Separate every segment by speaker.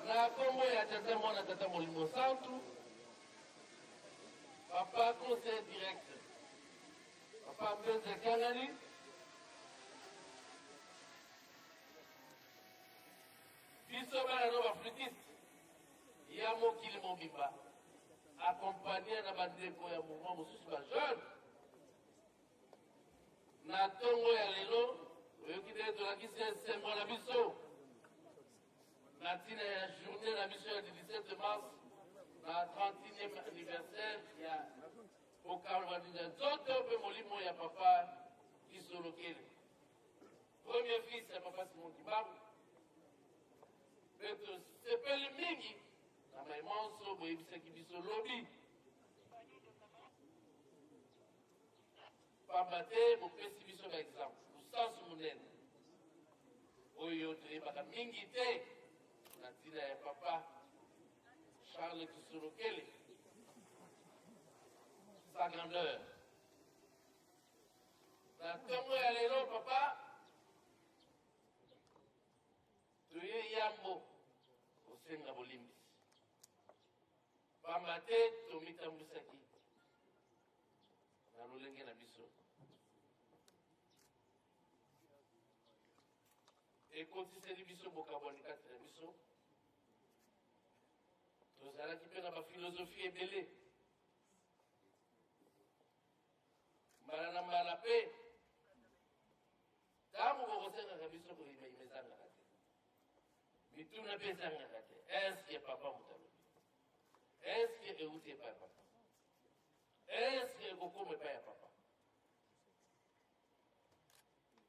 Speaker 1: Na kombo ya Tata Mwana Tata Molimo Santu, Papa conseil direct, Papa Mbenza Kiangani, biso bana no baflutiste ya mokili mobimba accompagne na bandeko ya mouvement mosusu ba jeune na ntongo ya lelo oyoki ndenge tolakisi esengo na biso na ntina ya journée na biso ya 17 mars na 31e anniversaire ya kokabanisa nzoto mpe molimo ya papa Kisolokele, premier fils ya papa Simon Kimbangu. Mpe tosepeli mingi na mai manso boyebisaki biso lobi, pamba te bopesi biso ba exemple mosansu monene oyo toyebaka mingi te na ntina ya papa. Charles Kisolokele, sa grandeur. Na ntongo ya lelo papa, toye yambo kosenga bolimbisi, pamba te tomitambwisaki na lolenge na biso. Ekotiseli biso bokabwani kati na biso. Tozalaki mpe na bafilozofi ebele mbala na mbala, mpe ntango bokosengaka biso koyimayima ezangaka te, mituna mpe ezangaka te. Eske papa moto alobi? Eske euti epai ya papa? Eske ekokoma epai ya papa?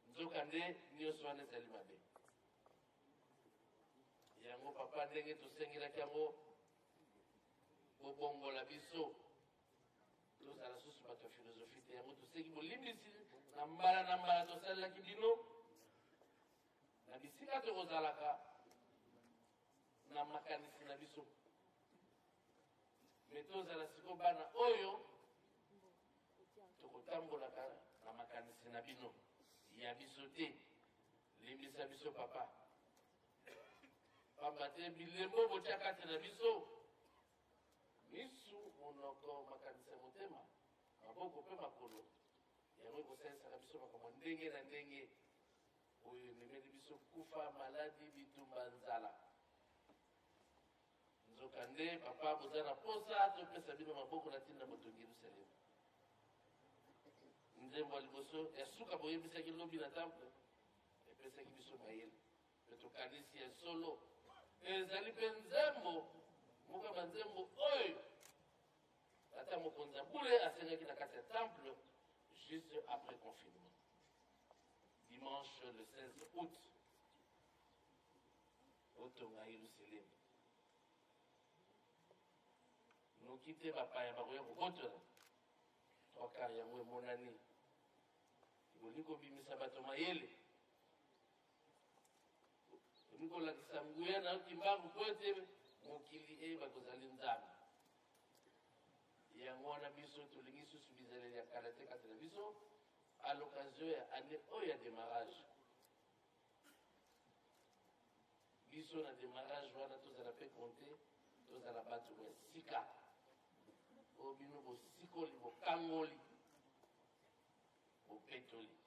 Speaker 1: Nzokande nyonso wana ezali mabe. Yango papa, ndenge tosengelaki yango, bobongola biso tozala susu bato ya filozofi te. Yango tosengi bolimbisi na mbala na mbala tosalelaki bino na bisika tokozalaka na makanisi na biso, me tozala sikoyo bana oyo tokotambolaka na makanisi na bino, ya biso te. Limbisa biso papa, pamba te bilembo botya kati na biso, misu, monoko, makanisi ya motema, maboko mpe makolo, yango ekosalisaka biso makambo ndenge na ndenge oyo ememeli biso kufa, maladi, bitumba, nzala. Nzokande papa, boza na posa topesa bino maboko na ntina botongi Yerusalemu. Nzembo ya liboso ya suka boyebisaki lobi na temple epesaki biso mayele mpe tokanisi ya solo. Ezali mpe nzembo moko ya banzembo oyo tata mokonzi ya bule asengaki na kati ya temple juste après confinement, dimanche le 16 août. Otonga Yelusalemi, noki te bapaya bakoya kobotola. Trois quarts yango emonani, bolingi kobimisa bato mayele, olingi kolakisa nguya na yo Kimbangu mpo ete mokili eyeba kozali Nzambe. Yango wana biso tolingi susu bizaleli ya kala te kati na biso. À l'occasion ya année oyo ya démarrage, biso na démarrage wana tozala mpe compte, tozala bato ya sika oyo bino bosikoli, bokangoli, bopetoli.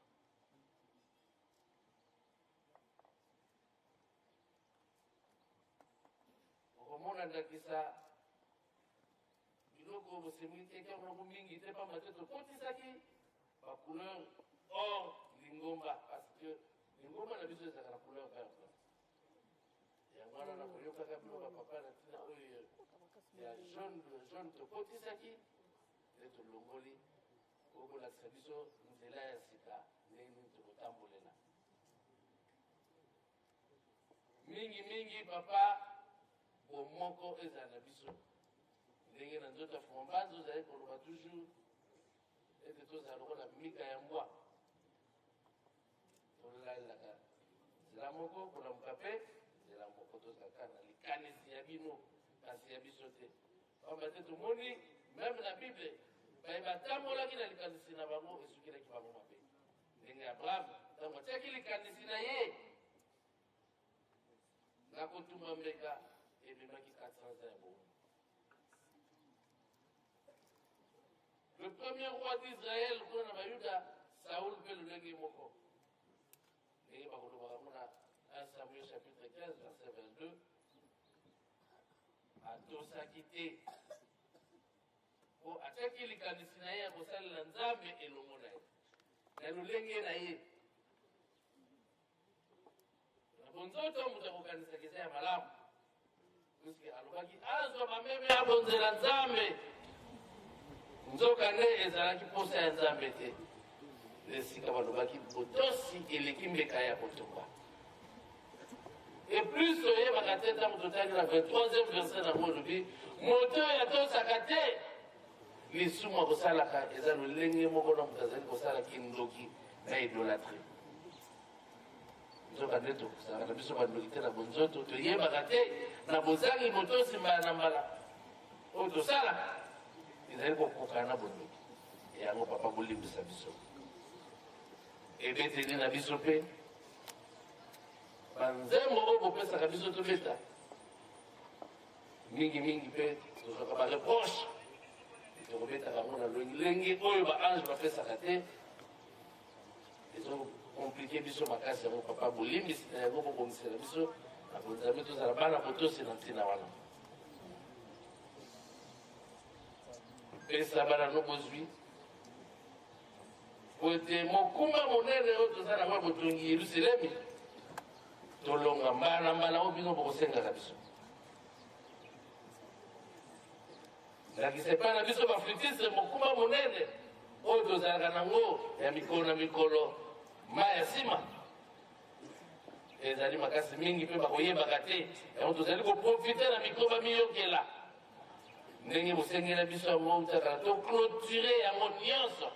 Speaker 1: Okomona ndakisa biloko bosemeli te yango mingi te, pamba te tokotisaki bacouleur hors lingomba, parce que lingomba na biso ezalaka na couleur vert blanc. Yango wana na koyokaka bino bapapa na ntina oyo ya jaune, jaune tokotisaki nde tolongoli oyo kolakisa biso nzela ya sika ndenge nini tokotambolela. Mingi mingi papa, bomoko ezala na biso ndenge na nzoto ya Fuma Mbanza ozali koloba toujours ete tozala lokola mika ya mbwa, tolalelaka nzela moko, kolamuka mpe nzela moko, tozalaka na likanisi ya bino kasi ya biso te, pamba te tomoni meme na Bible baye batambolaki na likanisi na bango esukelaki bango mabe, ndenge Abraham ntango atiaki likanisi na ye na kotumba mbeka ememaki 400 ans ya bongo. Le premier roi d'Israël kuna na Bayuda, Saul, mpe lolenge moko ndenge bakolobaka ngo na 1 Samuel chapitre 15 verset 22, atosaki te mpo atiaki likanisi na ye ya kosalela Nzambe elongo na ye na lolenge na ye. Na bonzoto moto akokanisaka eza ya malamu, puisque alobaki azwa bameme ya bonzela Nzambe, nzoka nde ezalaki mposa ya Nzambe te. Esika balobaki botosi eleki mbeka ya kotumba. Et plus oyebaka te, ntango totali na 23e verset nango olobi moto oyo atosaka te lisumu akosalaka eza lolenge moko na moto azali kosala kindoki na idolatrie. Nzoka nde tokozalaka na biso bandoki te na bonzoto, toyebaka te na bozangi botosi mbala na mbala. Oyo tosalaka ezali kokokana na bondoki. Yango papa bolimbisa biso. Ebeteli na biso mpe banzembo oyo bopesaka biso tobeta mingi mingi mpe tozwaka ba reproche tokobetaka yango na lolenge oyo ba ange bapesaka te ezo komplike biso makasi yango papa bolimbisi na yango bobongisela biso na bonzambe tozala bana botosi na ntina wana pesa bana no bozwi po ete mokumba monene oyo toza na yango botongi yelusalemi tolonga mbala na mbala oyo bino bokosengaka biso ndakisa epai na biso baflutiste mokumba monene oyo tozalaka nango ya mikolo na mikolo mai ya nsima ezali makasi mingi mpe bakoyebaka te yango tozali koprofite na mikro bamiyokela ndenge bosengela biso yango utakala toclotire yango nyonso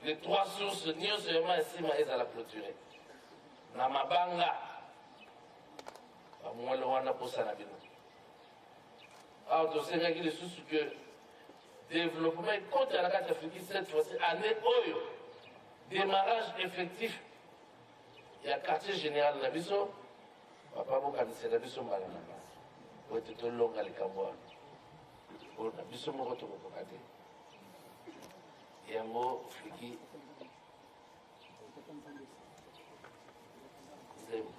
Speaker 1: les trois sources nyonso ya mai ya nsima ezala clotire na mabanga bamwele wana mposa na bino awa tosengaki lisusu ke développement ekota na kati ya afriki cette fois-ci année oyo démarrage effectif ya quartier général na biso papa bokanisela biso mbala na mbala po ete tolonga likambo wana oyo na biso moko tokokoka te yango friki nzembo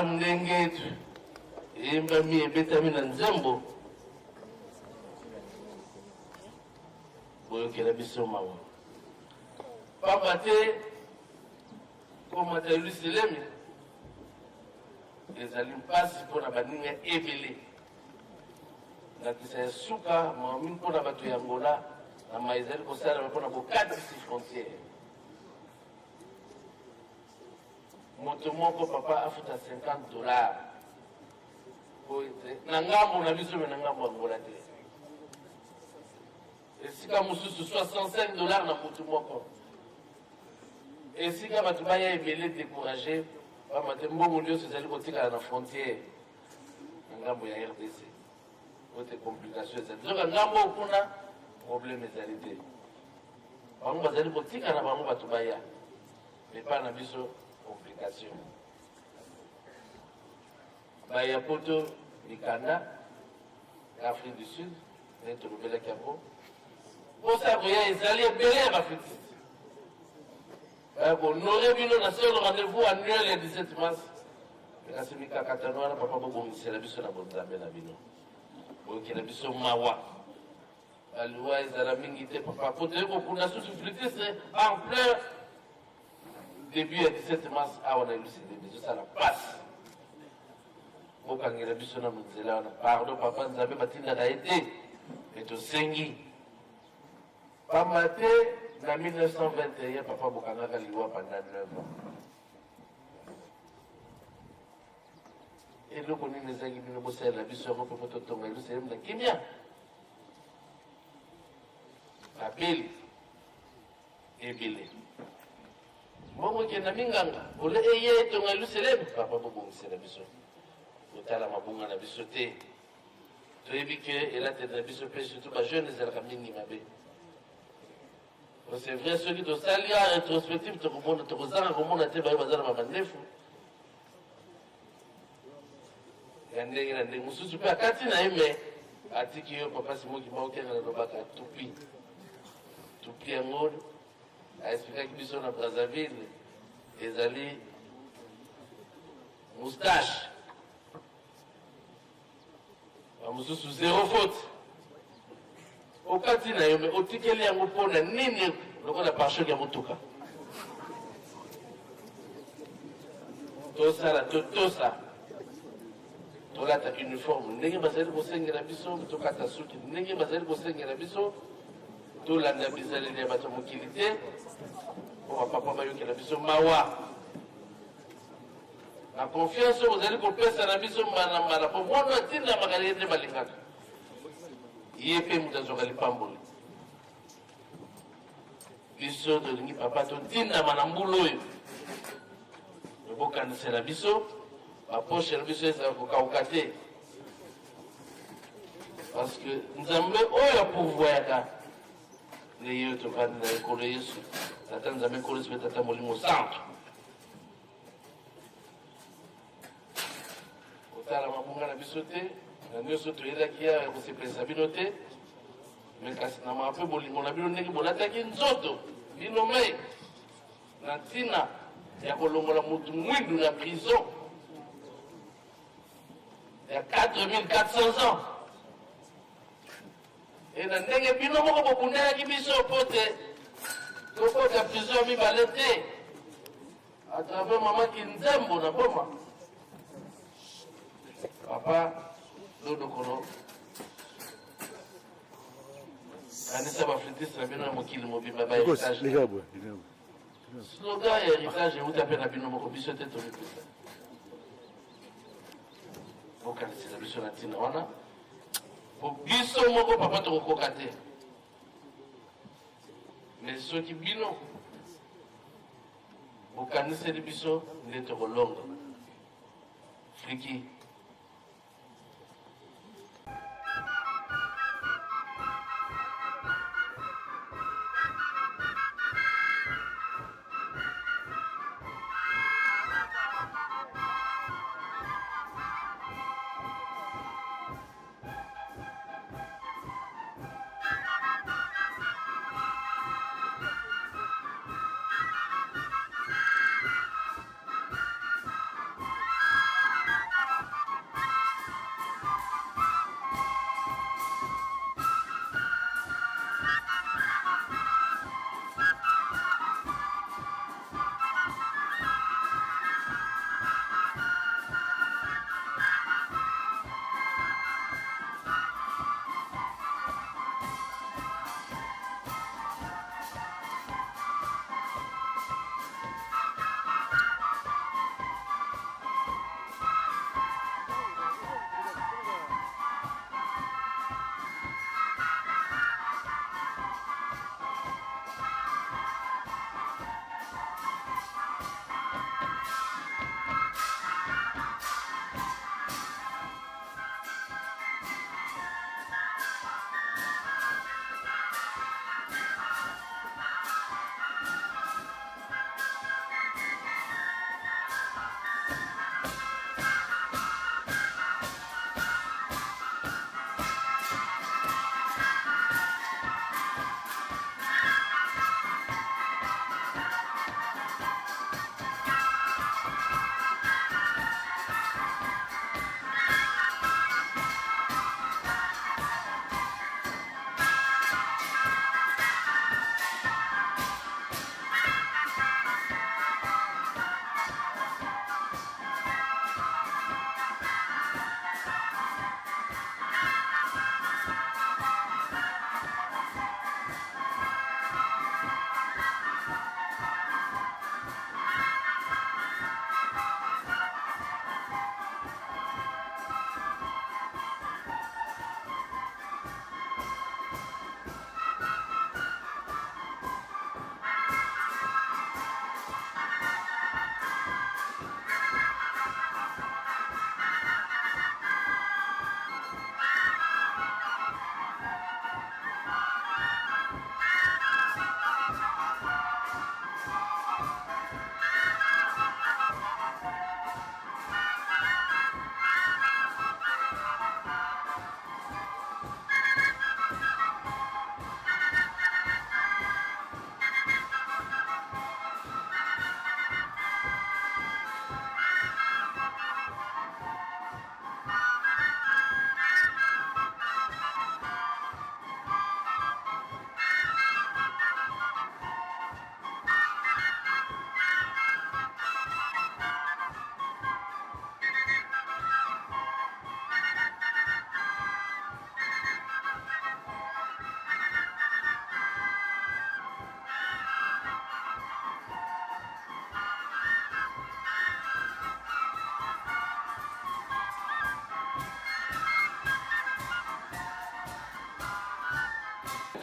Speaker 1: ndenge eyembami ebetami na nzembo boyokela biso mawa pamba te komata yelusalemi ezali mpasi mpo na baninga ebele ndakisa ya suka mawa mingi mpo na bato ya angola na mai ezali kosalema mpo na bokatisi frontière moto moko papa afuta 50 dollars po ete na ngambo na biso me na ngambo ya angola te esika mosusu 65 dollars na motu moko esika bato baya ebele découragé pamba te mbongo nyonso ezali kotikala na frontière na ngambo ya rdc po te complication ezali nzoka ngambo oyo kuna problème ezali te bango bazali kotika na bango bato baya epai na biso complication baya poto mikanda ya afrique du sud ndenge tolobelaki yango mposa ya koya ezali ebele ya bafetiste baya kohonore bino na seul rendez-vous annuel ya 17 mars kasi mikakatano wana papa bobongisela biso na bonzambe na bino boyokela biso mawa. Baliwa ezala mingi te papa, po toye kokunda susu flûtiste en plein début ya 17 mars awa na Elucdb, ezosala pasi. Bokangela biso na nzela wana, pardon papa. Nzambe batindaka ye te, me tosengi, pamba te na 1921 papa bokangaka liwa pendant 9 ans. Eloko nini ezangi bino bosalela biso yango mpe po totonga Yerusalemu na kimia? Babeli ebele, mbongo ekenda minganga ole eye etonga Yerusalemu. Papa, bobongisela biso, kotala mabunga na biso te. Toyebi ke elateli na biso mpe surtout bajeune ezalaka mingi mabe. C'est vrai, soki tosali ya rétrospective, tokomona, tokozanga komona te bayo baza na bamandefu ya ndenge na ndenge mosusu mpe akati na ye, me atiki yo. Papa Simoki Maokenga, nalobaka tupi tupi yango aexplikaki biso na Brazzaville, ezali moustache. Bamosusu zéro faute, okati na yo, me otikeli yango mpona nini lokola pare-choc ya motuka? Tosala, totosa, tolata uniforme ndenge bazali kosengela biso, tokata suki ndenge bazali kosengela biso, tolanda bizaleli ya bato ya mokili te, mpo bapapa bayokela biso mawa na confiance oyo bozali kopesa na biso mbala mbala, mpo mwana atindamaka ye nde balingaka ye mpe moto azwaka lipamboli. Biso tolingi papa totindama na mbula oyo, bokanisela biso, bapoche na biso ezala kokauka te, parce que Nzambe oyo apourvoyaka nde ye oyo tovandi na ekolo Yesu, Tata Nzambe, Nkolo Yesu mpe Tata Molimo Santo. Kotala mabunga na biso te na nyonso toyelaki ya ya kosepelisa bino te, me kasi na maa mpe bolingo na bino ndenge bolataki nzoto bino mai na ntina ya kolongola motu mwindu na prison ya 4400 ans, e na ndenge bino moko bobundelaki biso po te tokota prison ya mibale te à travers mama Kinzembo na Boma. Papa Dodokolo, kanisa baflûtiste na bino ya mokili mobimba, ba héritage, slogan ya héritage euta mpe na bino moko, biso te tomipesa. Bokanisela biso na ntina wana, po biso moko papa tokokoka te, mais soki bino bokaniseli biso nde tokolonga. Friki.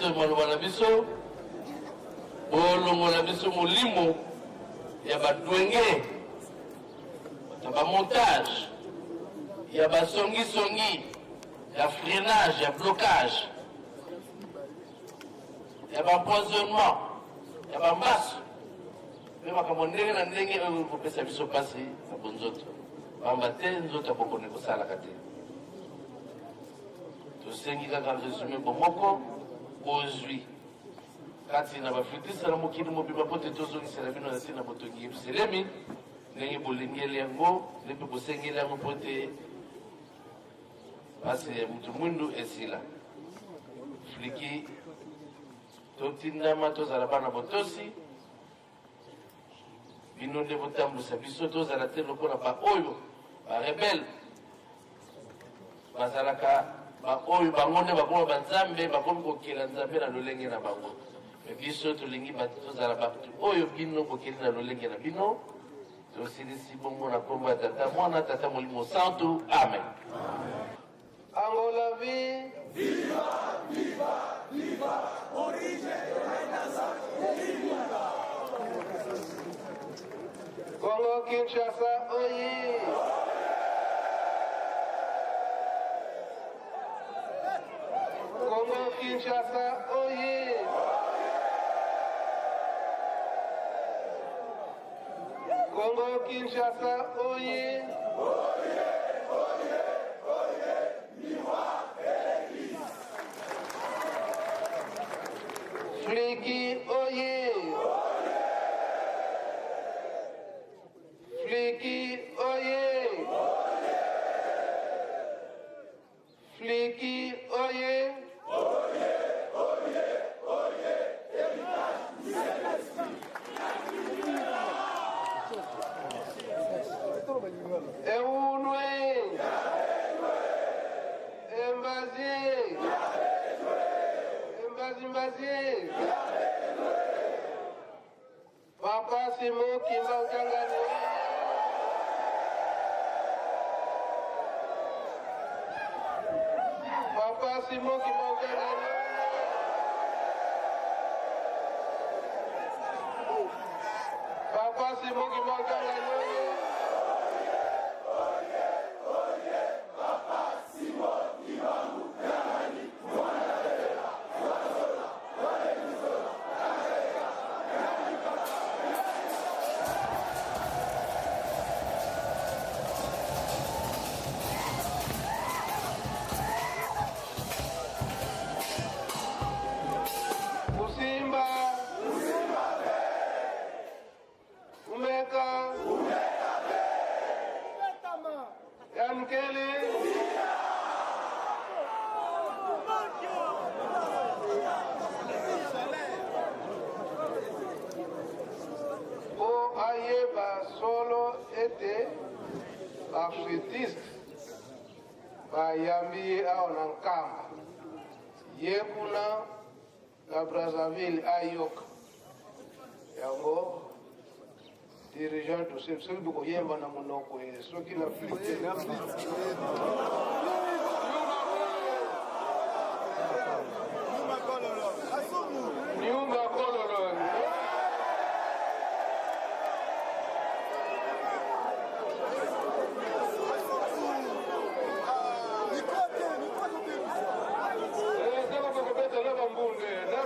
Speaker 1: 17 maloba na biso, bolongola biso molimo ya badwenge, ya bamontage, ya basongisongi, ya freinage, ya blocage, ya baempoisonnement, ya bambasu mpe makambo ndenge na ndenge oyo ekopesa biso mpasi na bonzoto, pamba te nzoto ya bokono ekosalaka te. Tosengi kaka resume bomoko bozwi kati na baflutiste na mokili mobimba mpo te tozongisela bino na ntina botongi Yerusalemi ndenge bolengeli yango nde mpe bosengeli yango mpo te mpasi ya moto mwindu esila. Fliki totindama tozala bana botosi bino nde botambwisa biso, tozala te lokola baoyo barebele bazalaka, baoyo bango nde bakoma banzambe, bakomi kokela nzambe na lolenge na bango. Me biso tolingi bato tozala bato oyo bino bokeli na lolenge na bino. Tosilisi bongo na nkombo ya Tata, Mwana, Tata Molimo Santu, amen.
Speaker 2: Angola vie.
Speaker 3: Viva, viva, viva, origem renaissance viva.
Speaker 2: Congo Kinshasa oye. Congo Kinshasa oye. Congo Kinshasa oye.
Speaker 3: Oye, oye, oye, viva Eglise.
Speaker 2: Fliki oye. Fliki oye. Fliki oye.
Speaker 3: Oye, oye, oye, héritage du Saint-Esprit.
Speaker 2: Eunwe. Embazi. Embazi mbazi. Papa Simon Kimbangu Kiangani. Papa Simon Kimbangu Kiangani. Papa Simon Kimbangu Kiangani.
Speaker 3: Oye, oye, Papa Simon Kimbangu Kiangani. Mwana Bela, Mwana Mwana Bisola,
Speaker 2: Kusimba. Umeka. Yankele. Mpo ayeba solo ete baflutiste bayambi ye awa na Nkamba, ye kuna na Brazzaville ayoka yango. Dirigeant tosi soki bokoyemba na monoko ye soki na flute. Nyumba kololo. Eh, soko bokobeta na bambunde na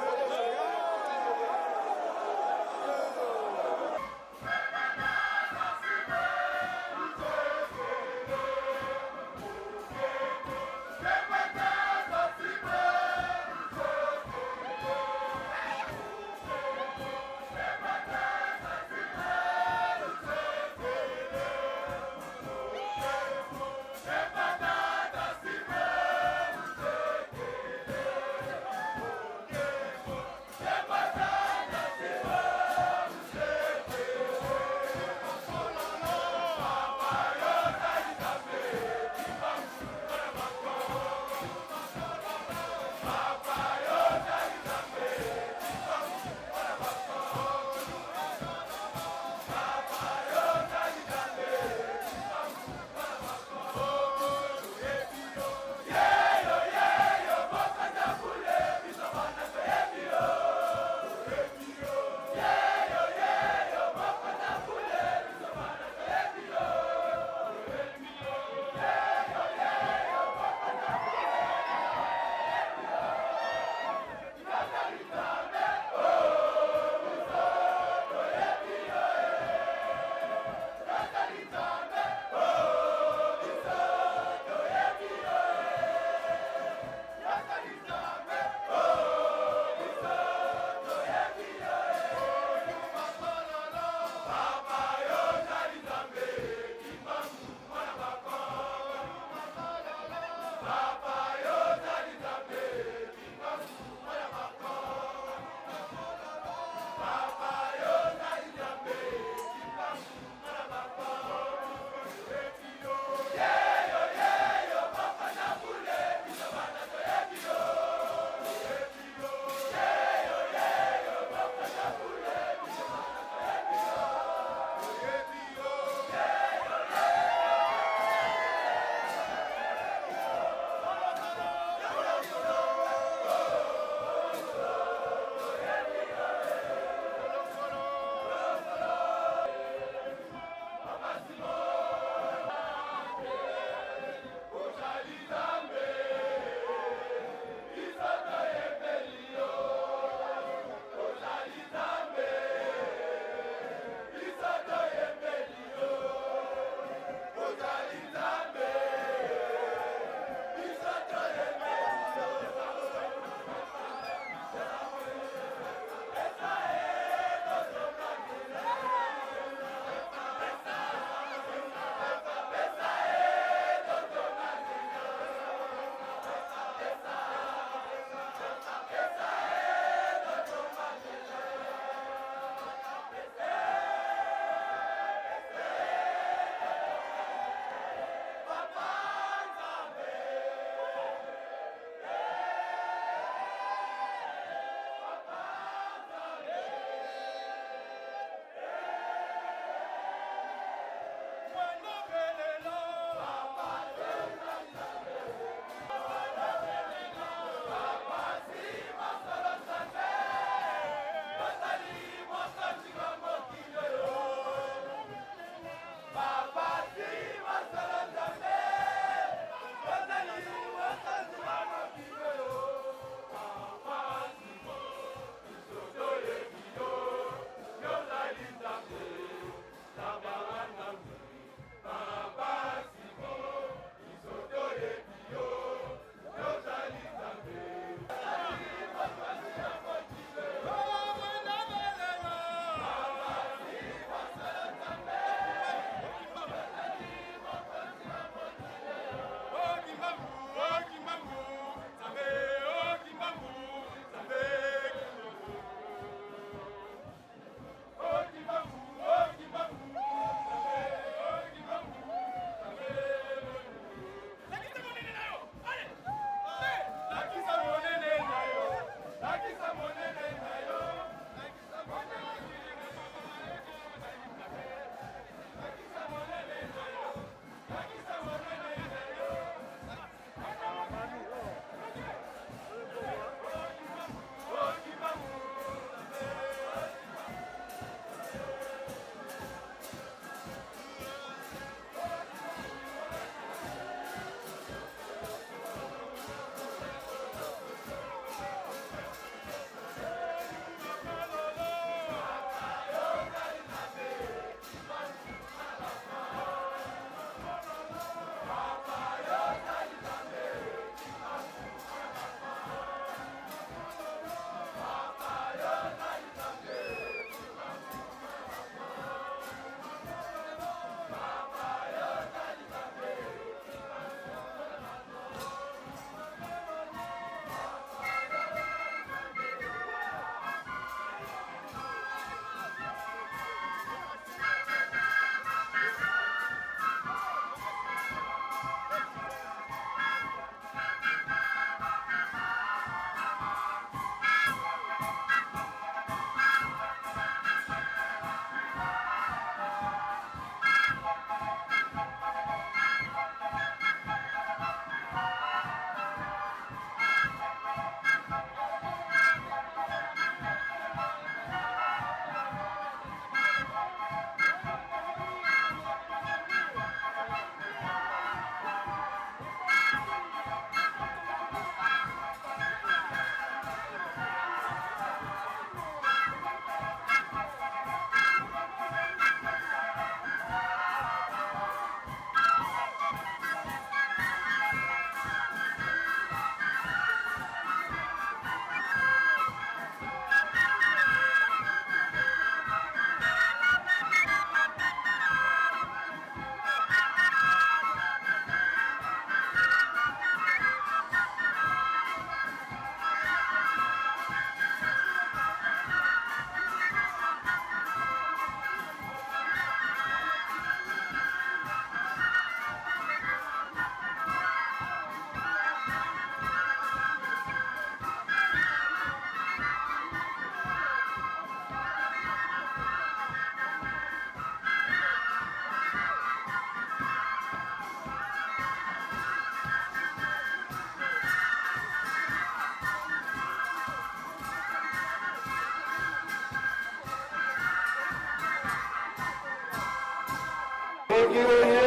Speaker 2: Miki oye!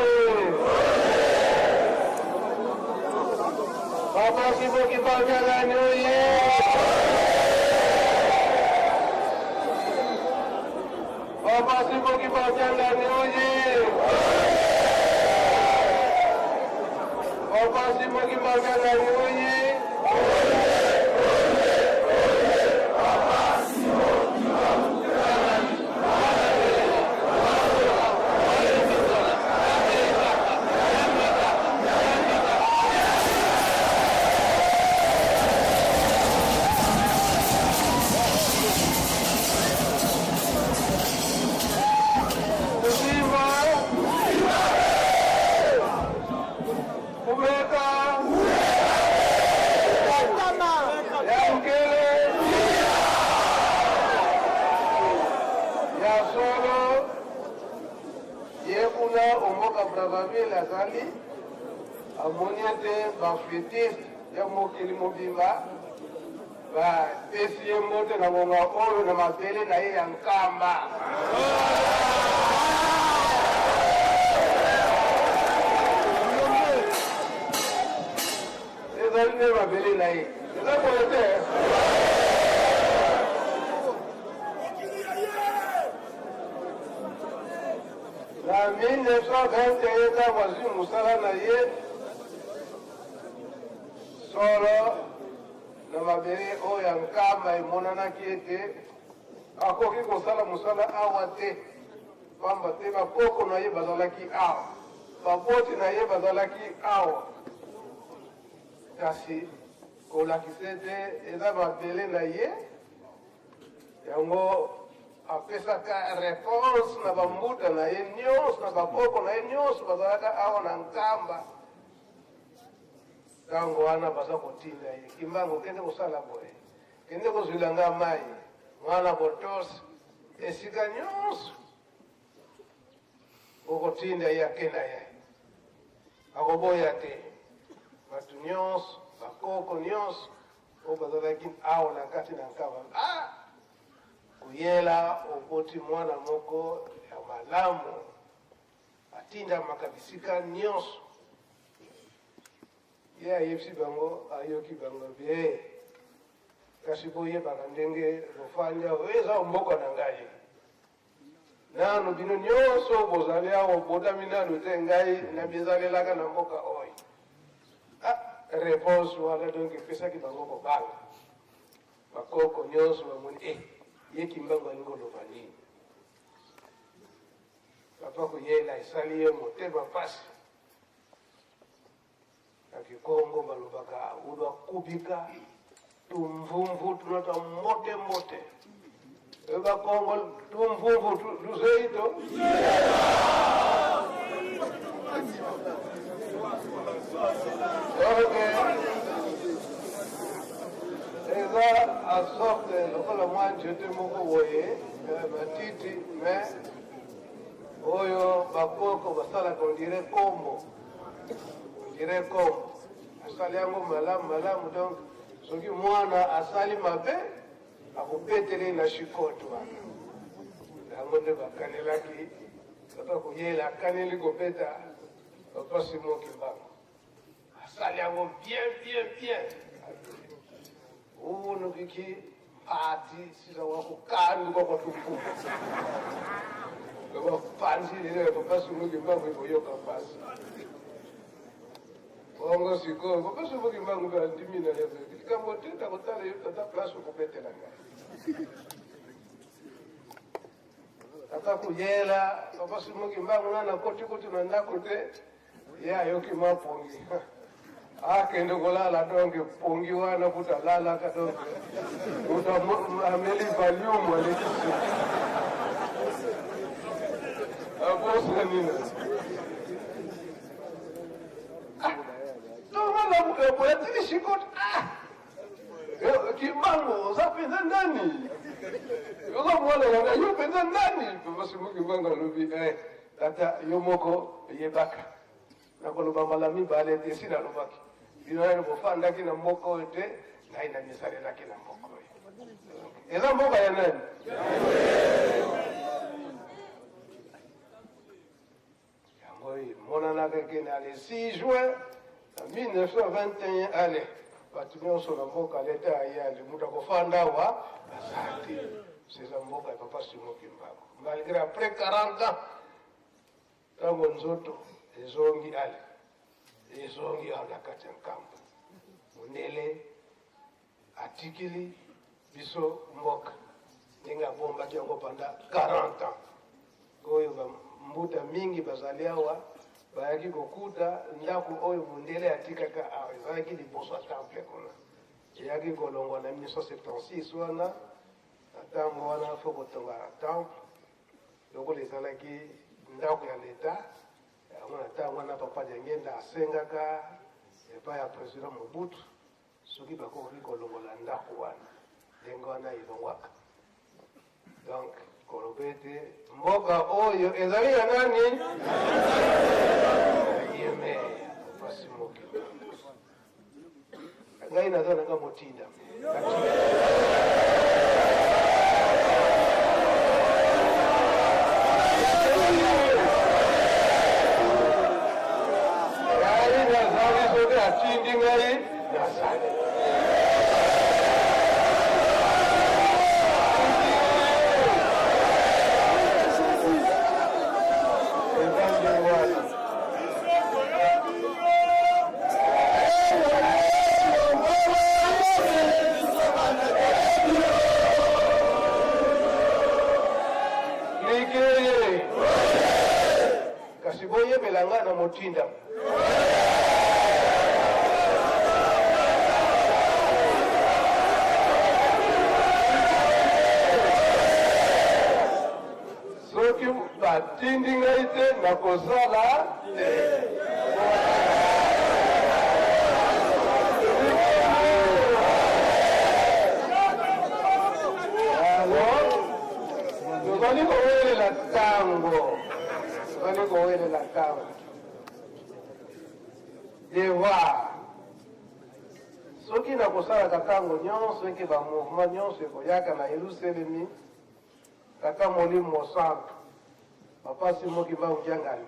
Speaker 2: Papa Simon Kimbangu Kiangani oye! Papa Simon Kimbangu Kiangani oye! Papa Simon Kimbangu Kiangani oye! Kusimba! Kubeka! Ya mkele! Ya solo ye kuna omboka Brazzaville azali amoni ete bafetiste ya mokili mobimba bapesi ye mbote na ngonga oyo na mabele na ye ya Nkamba. Ezali nde mabele na ye, eza boye te? Na 1921 ntango azwi mosala na ye solo na mabele oyo ya Nkamba, emonanaki ete akoki kosala mosala awa te, pamba te bakoko na ye bazalaki awa, baboti na ye bazalaki awa. Kasi kolakisa ete eza mabele na ye, yango apesaka reponse na bambuta na ye nyonso, na bakoko na ye nyonso bazalaka awa na Nkamba. Ntango wana baza kotinda ye, Kimbangu, kende kosala boye, kende kozwila nga mai, mwana botosi, esika nyonso okotinda ye akenda ye, akoboya te. Bato nyonso, bakoko nyonso oyo bazalaki awa na kati na Nkamba, ah, koyela oboti mwana moko ya malamu, atindamaka bisika nyonso. Ye ayebisi bango, ayoki bango bie, kasi boyebaka ndenge bofandi awa, eza mboka na ngai. Nanu bino nyonso bozali awa, botami nanu te, ngai namizalelaka na mboka oyo. Ah, réponse wana donc epesaki bango kobanga. Bakoko nyonso bamoni, eh, ye Kimbangu alingi koloba nini? Papa koyela esali ye motema mpasi. Na Kikongo balobaka ulwa kubika tumvumvu tunota mbote mbote. Bakongo tumvumvu tuzeito. Ok. Eza a sorte lokola mwa nzete moko boye matiti, mais oyo bakoko basalaka ondire kombo, ondire kombo asali yango malamu malamu. Donc soki mwana asali mabe, akobetele na shikote wana. Yango nde bakanelaki papa koyela, akaneli kobeta papa Simon Kimbangu, asali yango bien bien bien. Unukiki mpati siza wakukanduka kwa tumbuku bapanzi papa Simon Kimbangu ekoyoka mpasi bongo. Sikoyo papa Simon Kimbangu mpe andimi na ye likambo te, nakotala yo tata place okobetela ngai. Tata kuyela papa Simon Kimbangu na nakoti kutu na ndako te, ye ayoki mwa pongi, akende kolala. Donc pongi wana kutu alalaka, donc moto ameli Valium alekisi abosani na tongo boye atili shikote. Ah, Kimbangu, oza mpenza nani? Oza mwana na ngai, yo mpenza nani? Papa Simon Kimbangu alobi, eh, tata, yo moko yebaka, nakoloba mbala mibale te. Esi nalobaki, bino nani bofandaki na mboka oyo te, ngai namisalelaki na mboka oyo. Eza mboka ya nani? Balobaka eke na le 6 juin na 1921, ale bato nyonso na mboka, leta aye, ale moto akofanda awa aza te. Seza mboka ya Papa Simon Kimbangu. Malgré après 40 ans, ntango nzoto ezongi, ale ezongi awa na kati ya Nkamba, mondele atikili biso mboka ndenge abombaki yango pendant 40 ans. Oyo bambuta mingi bazali awa bayaki kokuta ndako oyo mondele atikaka awa, ezalaki liboso ya temple kuna. Eyaki kolongwa na 1976 wana. Na ntango wana fo kotonga temple lokola ezalaki ndako ya leta yango. Na ntango wana, Papa Diangenda asengaka epai ya président Mobutu soki bakoki kolongola ndako wana. Ndenge wana elongwaka. Donc koloba ete mboka oyo ezali ya nani? Yeme Papa Simon Kimbangu. Ngai naza nanga motinda. Ngai nazali, soki atindi ngai, nazali. Eza ndenge wana. Likeye, kasi boyebela ngai na motinda. Soki batindi ngai te, nakozala te. Alors tozali kowelela ntango, tozali kowelela ntango. Devoir soki nakosalaka ntango nyonso eke bamouvement nyonso ekoyaka na Yelusalemi. Tata Molimo Mosantu, Papa Simon Kimbangu Kiangani,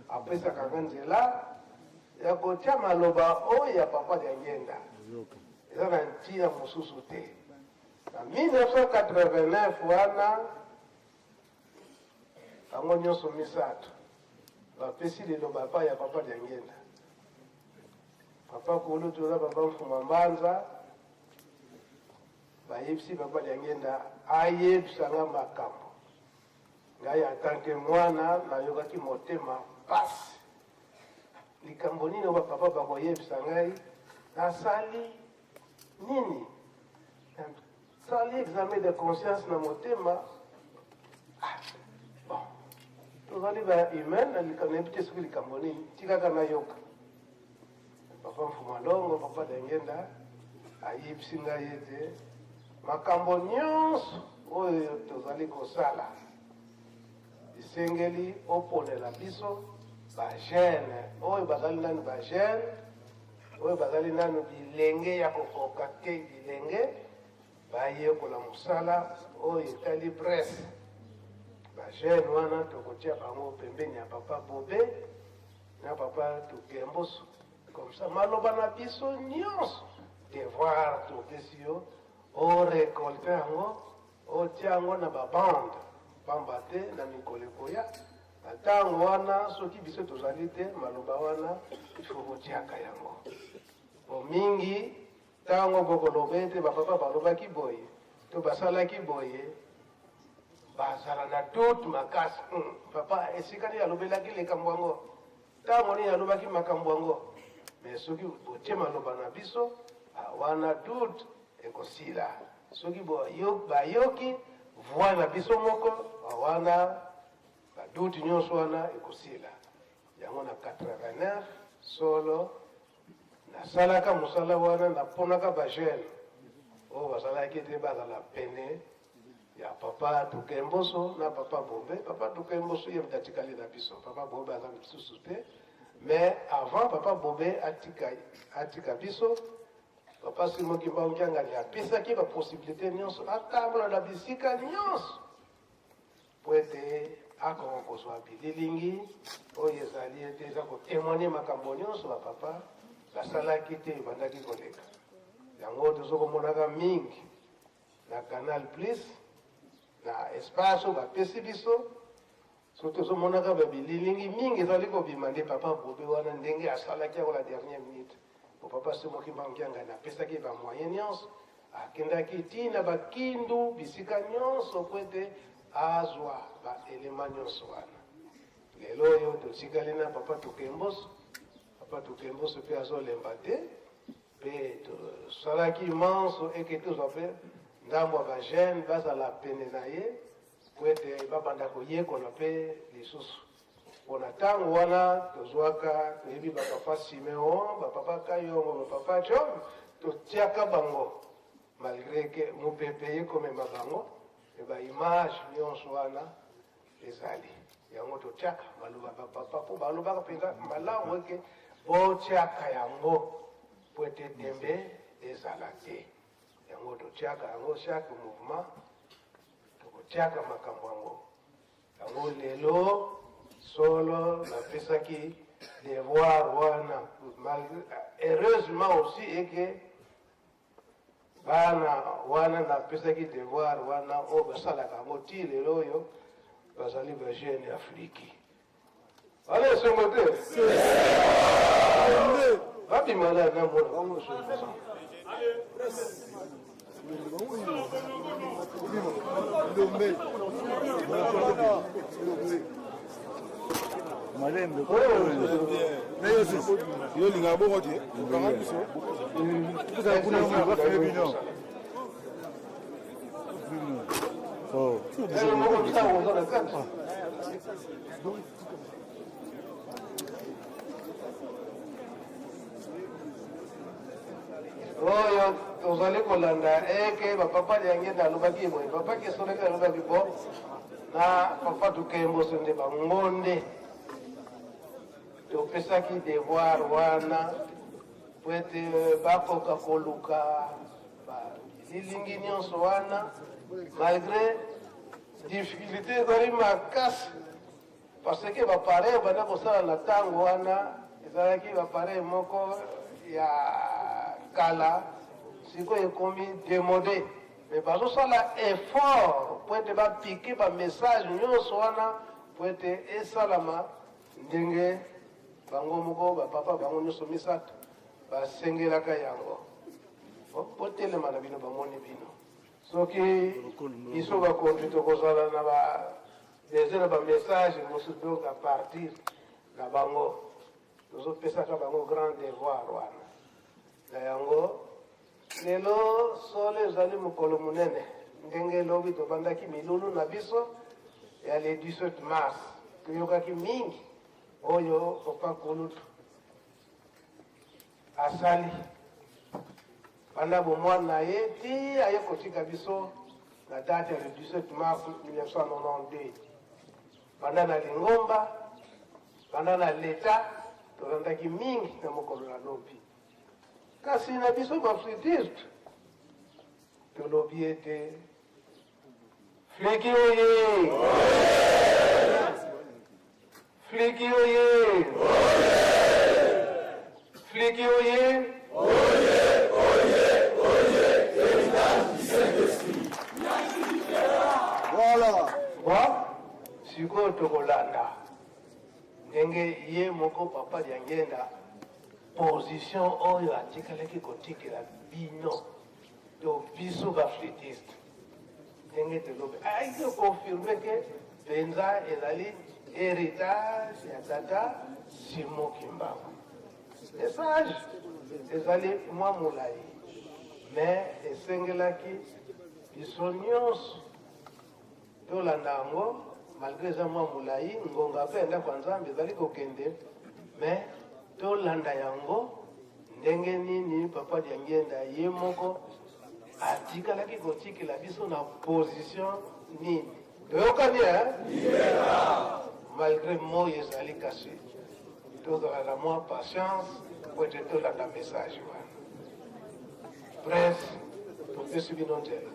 Speaker 2: apesaka nga nzela ya kotia maloba oyo ya Papa Diangienda. Eza na ntina mosusu te. Na 1989 wana, bango nyonso misato bapesi liloba epai ya Papa Diangienda, Papa Kulutu na Papa Mfuma Mbanza. Bayebisi Papa Diangienda ayebisa nga makambo. Ngai en tant que mwana, nayokaki motema pasi. Likambo nini oyo bapapa bakoyebisa ngai? Nasali nini? Nasali examen de conscience na motema. Ah, bon, tozali ba humain, nayebi te soki likambo nini, tikaka nayoka. Papa Mfuma Longo, Papa Diangienda, ayebisi ngai ete makambo nyonso oyo tozali kosala, esengeli oponela biso bajeune oyo bazali nanu bajeune, oyo bazali nanu bilenge ya kokoka te, bilenge bayekola mosala oyo etali presse. Bajeune wana tokotia bango pembeni ya Papa Bobe na Papa Tukemboso. Comme ça maloba na biso nyonso, devoir topesi yo, orekolte yango, otia yango na babande, pamba te na mikolo ekoya, na ntango wana, soki biso tozali te, maloba wana ifo kotiaka yango. Po mingi ntango bokoloba ete bapapa balobaki boye to basalaki boye, bazala na doute makasi. Papa esika nini alobelaki likambo yango? Ntango nini alobaki makambo yango? Mais soki botie maloba na biso wana, doute ekosila. Soki bayoki voix na biso moko wana, badoute nyonso wana ekosila. Yango na 89 solo nasalaka mosala wana, naponaka bajeune oyo bazalaki te bazala pene ya Papa Tukemboso na Papa Bobe. Papa Tukemboso ye moto atikali na biso, Papa Bobe aza lisusu te. Mais avant Papa Bobe atika, atika biso, Papa Simon Kimbangu Kiangani apesaki bapossibilité nyonso atambola na bisika nyonso po ete akoka kozwa bililingi oyo ezali ete eza kotemoigne makambo nyonso bapapa basalaki te ebandaki koleka. Yango tozo komonaka mingi na Canal Plus na espace oyo bapesi biso. Soki tozomonaka ba bililingi mingi ezali kobima nde papa Bobe wana ndenge asalaki yango la dernière minute. Po papa Simon Kimbangu Kiangani apesaki ba moyen nyonso, akendaki ti na ba Kindu bisika nyonso po ete azwa ba element nyonso wana. Lelo oyo totikali na papa Tukemboso. Papa Tukemboso pe azolemba te, pe tosalaki manso eke tozwa pe ndambo ya ba jeunes bazala pene na ye po ete babanda koyekola pe lisusu. Po na tango wana tozwaka, toyebi ba papa Simeon, ba papa Kayongo, ba papa John, totiaka bango malgre que mopepe eye komema bango, mais ba images nionso wana ezali. Yango totiaka maloba ba papa po balobaka penza malamu eke botiaka yango po ete tembe ezala te. Yango totiaka yango chaque mouvement tokotiaka makambo yango. Yango lelo solo napesaki devoir wana malgre heureusement aussi eke bana wana napesaki devoir wana oyo basalaka yango ti lelo oyo bazali ba jeune ya Afriki. Wana esengo te? Babima na namona bango.
Speaker 4: Malembe. Yo olingaka bongo te, okanga biso. Tozala kuna bafile bino. Oh.
Speaker 2: Oyo tozali kolanda eke bapapa Diangenda alobaki boye, papa Kisoleke alobaki bo na papa Tukemboso nde bango nde topesaki devoir wana po ete bakoka koluka bililingi nyonso wana malgre difficulté ezali makasi parce que bapareil banda kosala na ntango wana ezalaki bapareil moko ya kala, sikoyo ekomi demode, mais bazosala effort po ete bapike bamessage nyonso wana po ete esalama ndenge bango moko bapapa bango nyonso misato basengelaka yango. Botelema na bino, bamoni bino. Soki biso bakonzi tokozala na ba besoin na ba message mosusu, donc à partir na bango tozopesaka bango grand devoir wana. Na yango lelo solo ezali mokolo monene, ndenge lobi tobandaki milulu na biso ya le 17 mars, toyokaki mingi oyo papa Kulutu asali banda bomwana na ye ti aye kotika biso na date ya le 17 mars 1992. Banda na lingomba, banda na leta, tolandaki mingi na mokolo na lobi. Kasi na biso bafritiste tolobi ete Fliki oye! Fliki oye! Fliki oye!
Speaker 3: Oye, oye, oye, héritage du Saint-Esprit.
Speaker 2: Voilà. Bon, sikoyo tokolanda ndenge ye moko papa Diangenda position oyo atikalaki kotikela bino to biso ba flûtiste ndenge tolobi ayaki koconfirme ke mpenza ezali héritage ya tata Simon Kimbangu. Message ezali mwa molai, mais esengelaki biso nyonso tolanda yango malgre eza mwa molai, ngonga mpe ya ndako ya Nzambe ezali kokende, mais tolanda yango ndenge nini papa Diangienda ye moko atikalaki kotikela biso na position nini. Toyokani eh? Malgre moi ezali, kasi tozala na mwa patience po ete tolanda message wana. Presse, topesi bino nzela.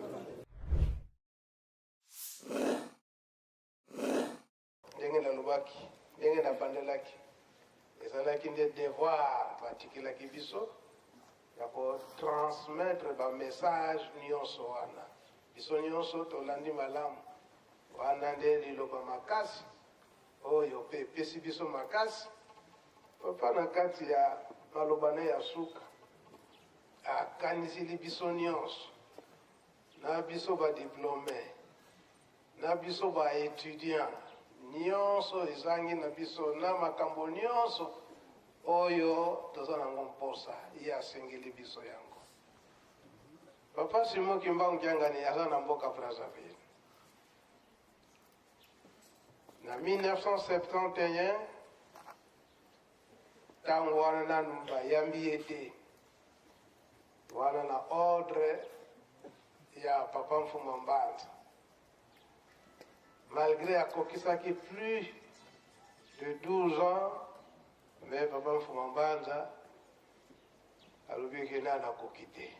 Speaker 2: nalobaki, ndenge nabandelaki, ezalaki nde devoir batikelaki biso ya ko transmettre ba message nionso wana. Biso nionso tolandi malamu. Wana nde liloba makasi oyo pe epesi biso makasi. Papa na kati ya maloba na ye ya suka akanisili biso nionso, na biso ba diplomes, na biso ba etudiants, nionso ezangi na biso na makambo nionso oyo toza nango mposa, ye asengeli biso yango. Papa Simon Kimbangu Kiangani aza na mboka Brazzaville. Na 1971, ntango wana nanu bayambi ye te, wana na ordre ya Papa Mfumu Mbanza, malgré akokisaki plus de 12 ans, mais Papa Mfumu Mbanza alobi ke nanu akoki te,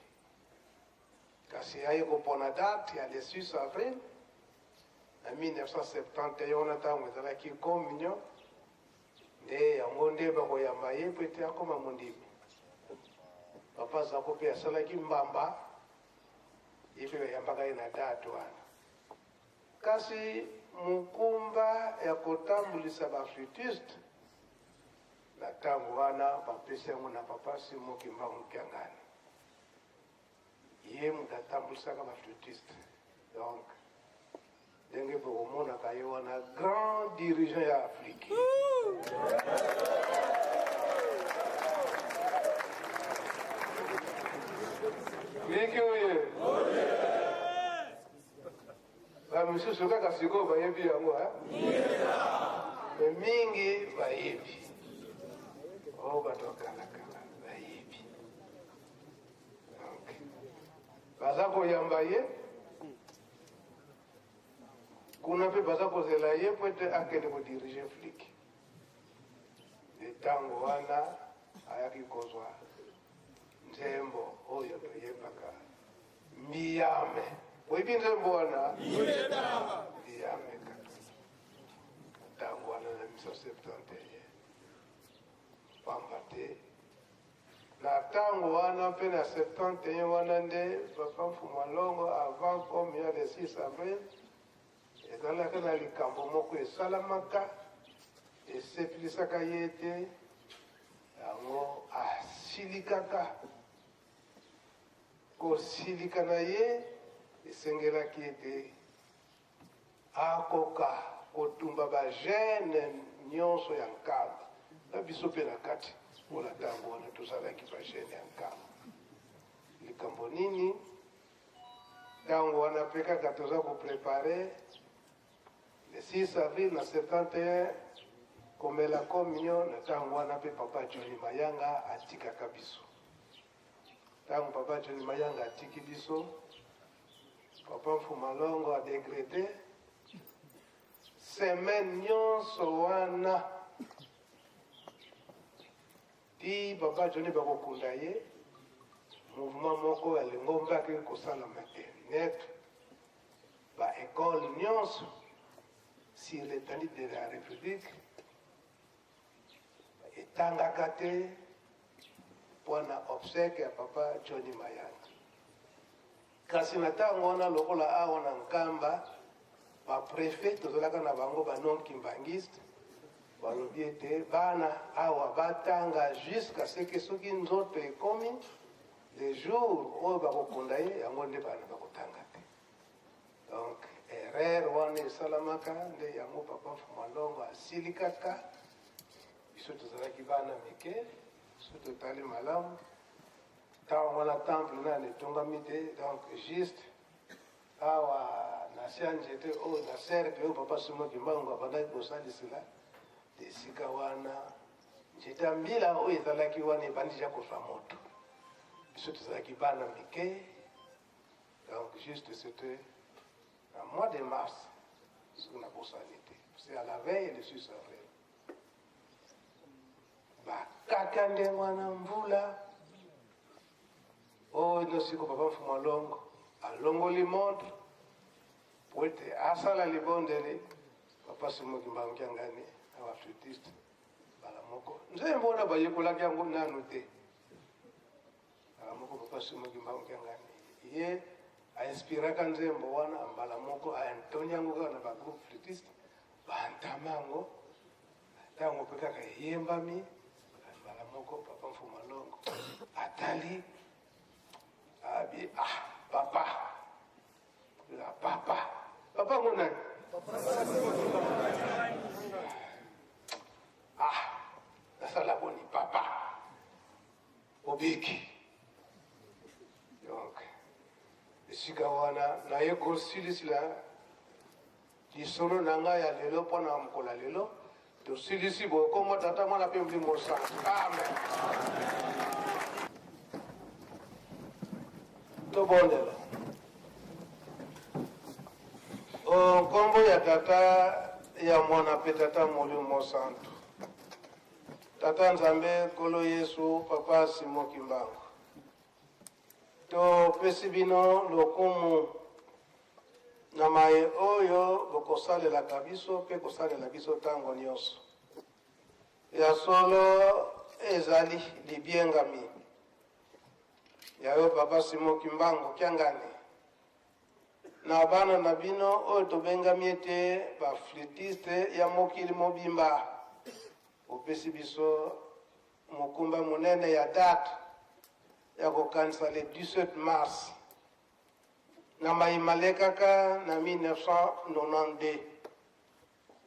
Speaker 2: kasi aye kopona date ya le 6 avril na 1971, wana ntango ezalaki communion, nde yango nde bakoyamba ye mpo ete akoma mondimi. Papa Zako mpe asalaki mbamba, ye mpe bayambaka ye na date wana. Kasi mokumba ya kotambulisa ba flûtiste na ntango wana bapesi yango na Papa Simon Kimbangu Kiangani. Ye moto atambulisaka ba flûtiste. Donc ndenge bokomonaka ye wana grand dirigeant ya Afrique. Liki oye. Ba misusu kaka sikoyo bayebi yango hein? Me mingi bayebi. Oh, bato ya kala kala bayebi. Donc baza koyamba ye kuna mpe baza kozela ye mpo ete akende kodirige flic. Nde ntango wana ayaki kozwa nzembo oyo toyebaka Mbiyame. Oyebi nzembo wana? Mbiyame kaka. Ntango wana na 1971. Pamba te na ntango wana mpe na 71 wana nde Papa Mfumu Alongo avant comme ya le 6 avril ezalaka na likambo moko esalamaka esepelisaka ye te, yango asilikaka. Kosilika na ye esengelaki ete akoka kotumba ba jeunes nionso ya Nkamba, na biso mpe na kati, mpo na tango wana tozalaki ba jeunes ya Nkamba. Likambo nini? Tango wana mpe kaka toza ko preparer le 6 avril na 71 komela communion, na tango wana mpe Papa Johnny Mayanga atikaka biso. Tango Papa Johnny Mayanga atiki biso, Papa Mfuma Longo a decrete semaine nyonso wana ti Papa Johnny bakokunda ye, mouvement moko ya lingomba akeki kosalama te net ba école nyonso sur l'étendue de la République etangaka te mpo na obsèque ya Papa Johnny Mayanga. Kasi na ntango wana lokola awa na Nkamba ba prefet tozalaka na bango ba non kimbanguiste, balobi ete bana awa batanga jusqu'à ce que soki nzoto ekomi le jour oyo bakokunda ye, yango nde bana bakotanga te. Donc erreur wana esalamaka nde yango Papa Mfumu Alongo asilikaka. Biso tozalaki bana mike, soki totali malamu ntango wana temple nani etongami te, donc juste awa na se ya nzete oyo na cercle oyo Papa Simon Kimbangu abandaki kosalisela, esika wana nzete ya mbila oyo ezalaki wana ebandi deja kozwa moto. Biso tozalaki bana mike, donc juste c'était na mois de mars, soki nabosani te, c'est à la veille le 6 avril. Bakaka ndenge wana mvula oyo nosiko Papa Mfumu Alongo alongoli montre po ete asala libondeli. Papa Simon Kimbangu Kiangani na ba flûtiste mbala moko nzembo wana bayekolaki yango nanu te. Mbala moko Papa Simon Kimbangu Kiangani ye ainspiraka nzembo wana, mbala moko aintoni yango kaka na ba groupe flûtiste, baantama yango. Ntango mpe kaka eyembami, mbala moko Papa Mfuma Longo atali, abi ah papa la papa papa yango nani? Ah, nasala boni papa obiki. Donc esika wana naye kosilisila lisolo na ngai ya lelo mpo na mokolo ya lelo. Tosilisi boye kombo Tata, Mwana mpe Molimo Santu. Amen. Tobondela. O nkombo ya Tata, ya Mwana mpe Tata Molimo Santu. Tata Nzambe, Nkolo Yesu, Papa Simon Kimbangu, topesi bino lokumu na maye oyo bokosalelaka biso mpe kosalela biso ntango nyonso. Ya solo ezali libiengami ya yo Papa Simon Kimbangu Kiangani na bana na bino oyo tobengami ete ba flûtiste ya mokili mobimba. Opesi biso mokumba monene ya date ya kokanisa le 17 mars na maye malekaka na 1992.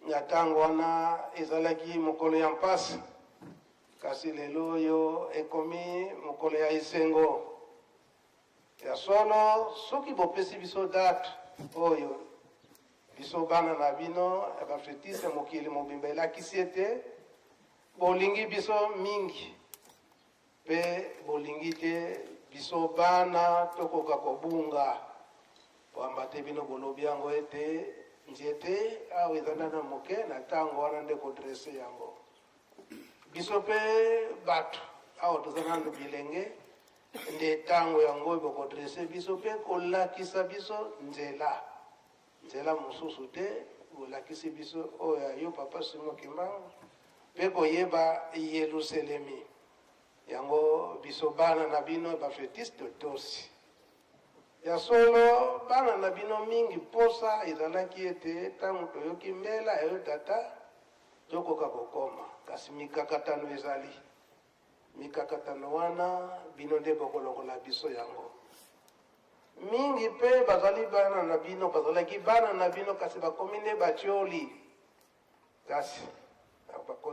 Speaker 2: Na ntango wana ezalaki mokolo ya mpasi, kasi lelo oyo ekomi mokolo ya esengo. Ya solo, soki bopesi biso date oyo, biso bana na bino ya bafetiste mokili mobimba, elakisi ete bolingi biso mingi mpe bolingi te biso bana tokoka kobunga. Pamba te bino bolobi yango ete nzete awa eza nano moke, na ntango wana nde kodresse yango. Biso mpe bato awa toza nano bilenge, nde ntango yango bokodresse biso mpe kolakisa biso nzela. Nzela mosusu te, bolakisi biso oyo ya yo Papa Simon Kimbangu, mpe koyeba Yelusalemi. Yango biso bana na bino bafetiste totosi. Ya solo, bana na bino mingi mposa ezalaki ete ntango toyoki mbela ya yo Tata, tokoka kokoma, kasi mikakatano ezali. Mikakatano wana bino nde bokolongola biso yango. Mingi mpe bazali bana na bino, bazalaki bana na bino, kasi bakomi nde batioli. Kasi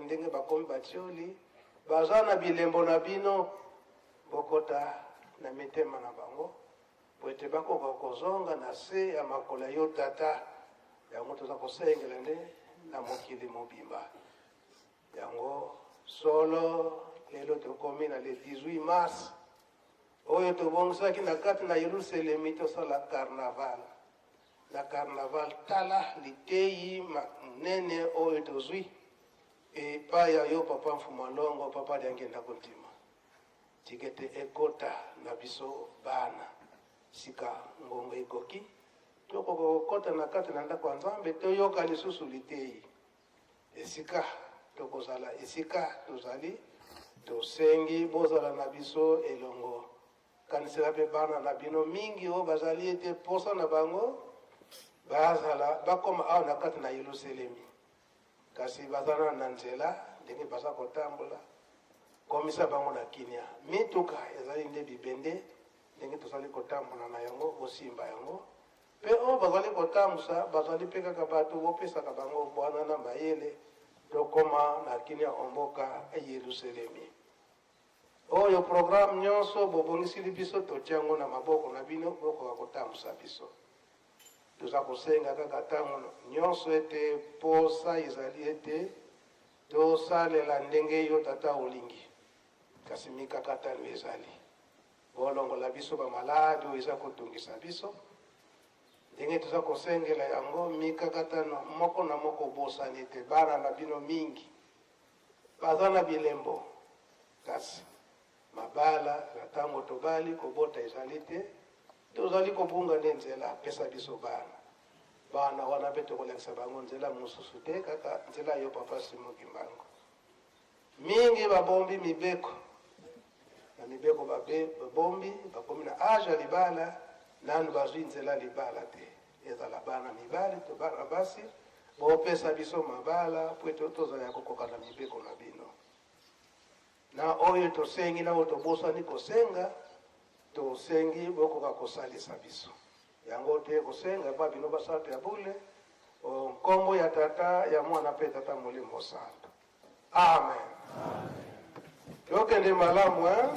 Speaker 2: ndenge bakomi batioli, baza na bilembo na bino, bokota na mitema na bango po ete bakoka kozonga na se ya makolo ya yo Tata. Yango toza kosengela nde na mokili mobimba. Yango solo lelo tokomi na le 18 mars oyo tobongisaki na kati na Yelusalemi tosala carnaval. Na carnaval, tala liteyi monene oyo tozwi epai ya yo Papa Mfuma Longo, Papa Diangienda Kuntima. Tika ete ekota na biso bana sika ngonga ekoki tokoka kokota na kati na ndako ya Nzambe, toyoka lisusu liteyi esika tokozala, esika tozali. Tosengi bozala na biso elongo. Kanisela mpe bana na bino mingi oyo bazali ete posa na bango bazala bakoma awa na kati na Yelusalemi, kasi baza nano na nzela ndenge baza kotambola. Komisa bango na kimia. Mituka ezali nde bibende ndenge tozali kotambola na yango, bosimba yango. Mpe oyo bazali kotambusa bazali mpe kaka bato, bopesaka bango bwana na mayele, tokoma na kimia omboka Yelusalemi. Oyo programme nyonso bobongisili biso, totia yango na maboko na bino, bokoka kotambusa biso. Toza kosenga kaka ntango nyonso ete posa ezali ete tosalela ndenge yo Tata olingi, kasi mikakatano ezali. Bolongola biso bamaladi oyo eza kotungisa biso ndenge toza kosengela yango. Mikakatano moko na moko obosani te bana na bino mingi baza na bilembo, kasi mabala na ntango tobali kobota ezali te, tozali kobunga nde nzela. Pesa biso bana. Bana wana mpe tokolakisa bango nzela mosusu te, kaka nzela yo Papa Simon Kimbangu. Mingi babombi mibeko na mibeko babe babombi bakomi na age ya libala nanu bazwi nzela libala te. Ezala bana mibali to bana basi, bopesa biso mabala mpo ete tozala ya kokoka na mibeko na bino. Na oyo tosengi na oyo tobosani kosenga, tosengi bokoka kosalisa biso. Yango te kosenga epa bino basantu ya bule, o nkombo ya Tata, ya Mwana mpe Tata Molimo Santu. Amen. Tokende malamu, hein?